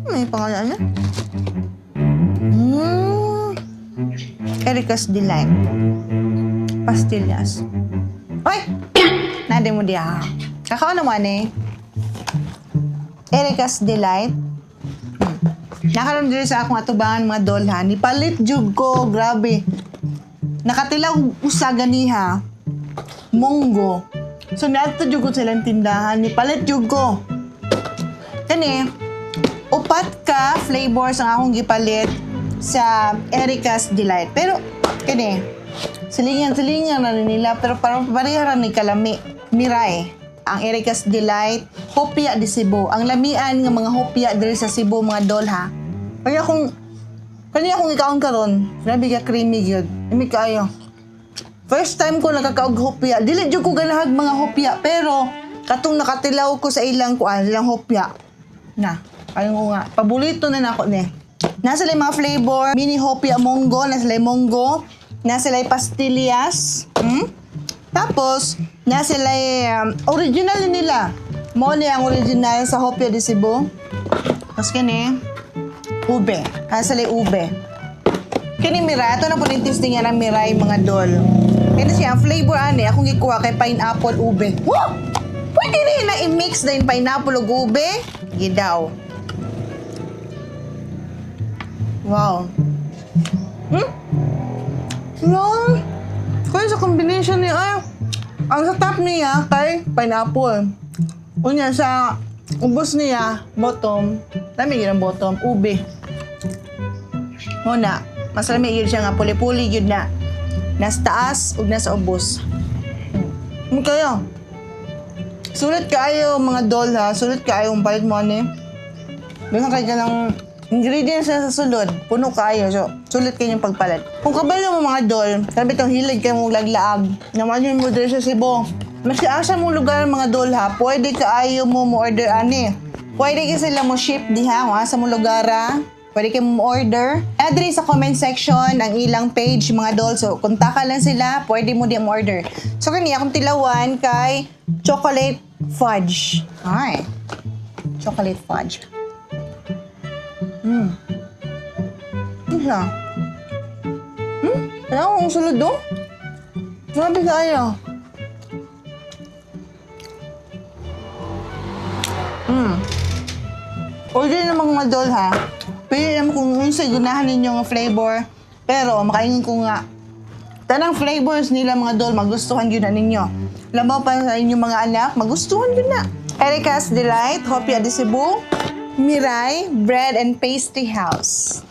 May pangalan niya? Erica's Delight. Pastillas. Oy! Nade mo diya. Kakao naman eh. Erica's Delight. Nakaroon diri sa akong atubangan, mga dol, ha. Nipalit jud ko, grabe. Nakatilaw usa ganiha. Munggo. So niadto jud ko sa ilang tindahan, nipalit jud ko. Kani, upat ka flavors ang akong gipalit sa Erica's Delight. Pero kani, silingan-silingan na rin nila pero parang pareha ra ni kalami. Miray ang Erica's Delight, hopia di Cebu. Ang lamian nga mga hopia diri sa Cebu, mga dol, ha. Kaya kung kani akong ikaon karon, grabe ka creamy gyud. Imi kaayo. First time ko nakakaog hopia. Dili jud ko ganahag mga hopia pero katong nakatilaw ko sa ilang kuan, ilang hopia. Na, ayon ko nga. Paborito na nako ni. Nasa sila mga flavor, mini hopia monggo, nasa sila monggo, nasa sila pastillas. Tapos, nasa sila original nila. Mo ni ang original sa hopia de Cebu. Tapos kini, ube. Nasa sila ube. Kini Miray, ato na po rin testing yan ang Miray, mga dol. Kini siya, ang flavor ani, akong gikuha kay pineapple ube. Woo! Pwede rin na i-mix na yung pineapple ug ube. Gidaw. Wow. No. Kaya sa combination niya, ay, ang sa top niya kay pineapple. Unya sa ubos niya, bottom, dami yun ang bottom, ube. Muna, mas lami yun siya nga puli-puli yun na. Nasa taas ug nasa ubos. Kayo. Sulit kaayo, mga dol, ha. Sulit kaayo ang palit mo ani. Basta kay ka ng ingredients na sa sulod. Puno kaayo. So, sulit kayo yung pagpalit. Kung kabalo mo, mga dol, sabi itong hilig kayo mong laglaag. Naman yun mo diri sa Cebu. Maski asa mong lugar, mga dol, ha, pwede kaayo mo mo order ani. Pwede kasi sila mo ship diha kung asa mo lugar ha. Pwede kayo mo order. Add rin sa comment section ang ilang page, mga dol. So, kontaka lang sila, pwede mo di mo order. So, kani akong tilawan kay chocolate fudge. Ay. Chocolate fudge. Ano siya? Wala akong sulod do. Grabe kaayo. Order na mga dol ha. Pili naman kung unsay gunahan ninyo nga flavor. Pero makaingon ko nga tanang flavors nila, mga dol, magustuhan yun na ninyo. Labaw pa sa inyong mga anak, magustuhan yun na. Erica's Delight, Hopia de Cebu, Miray, Bread and Pastry House.